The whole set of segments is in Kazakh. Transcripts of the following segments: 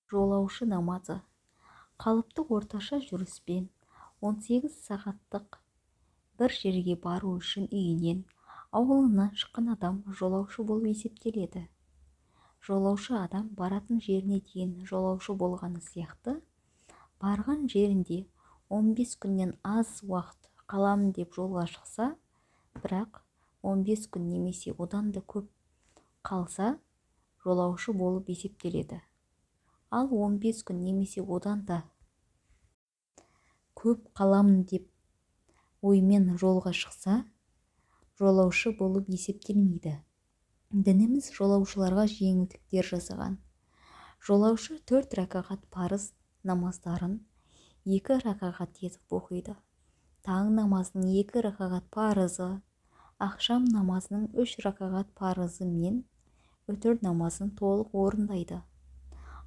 Жолаушы намазы. Қалыпты орташа жүріспен 18 сағаттық бір жерге бару үшін үйінен, ауылынан шыққан адам жолаушы болып есептеледі. Жолаушы адам баратын жеріне дейін жолаушы болғаны сияқты, барған жерінде 15 күннен аз уақыт қаламын деп жолға шықса, бірақ 15 күн немесе одан да көп қалса, жолаушы болып есептеледі. Ал 15 күн немесе одан да көп қаламын деп оймен жолға шықса, жолаушы болып есептелмейді. Дініміз жолаушыларға жеңілдіктер жасаған. Жолаушы 4 ракағат парыз намаздарын 2 ракағат етіп оқиды. Таң намазының 2 ракағат парызы, ақшам намазының 3 ракағат парызы мен үтір намазын толық орындайды.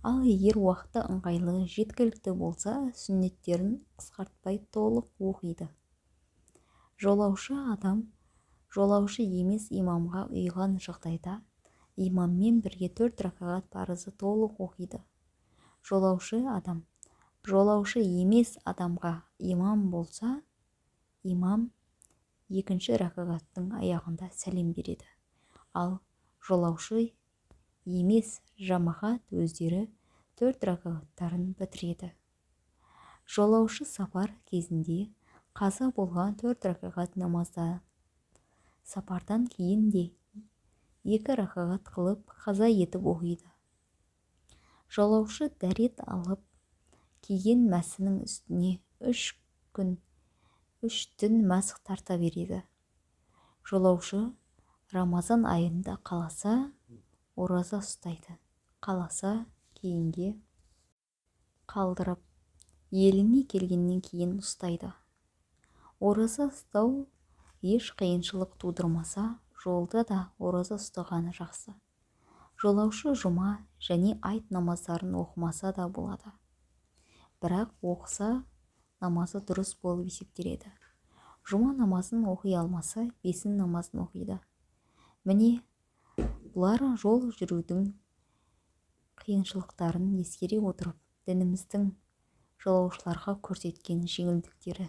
Ал егер уақыты ыңғайлы, жеткілікті болса, сүннеттерін қысқартпай толық оқиды. Жолаушы адам жолаушы емес имамға ұйыған жағдайда имаммен бірге 4 ракағат парызы толық оқиды. Жолаушы адам жолаушы емес адамға имам болса, имам екінші ракағаттың аяғында сәлем береді. Ал жолаушы емес жамағат өздері 4 ракағаттарын бітіреді. Жолаушы сапар кезінде қаза болған 4 ракағат намазда сапардан кейін де 2 ракағат қылып қаза етіп оқиды. Жолаушы дәрет алып, киген мәсінің үстіне 3 күн 3 түн мәсх тарта береді. Жолаушы Рамазан айында қаласа ораза ұстайды, қаласа кейінге қалдырып, еліне келгеннен кейін ұстайды. Ораза ұстау еш қиыншылық тудырмаса, жолда да ораза ұстағаны жақсы. Жолаушы жұма және айт намаздарын оқымаса да болады. Бірақ оқыса, намазы дұрыс болып есептеледі. Жұма намазын оқи алмаса, бесін намазын оқиды. Міне, бұлар жол жүрудің қиыншылықтарын ескере отырып, дініміздің жолаушыларға көрсеткен жеңілдіктері.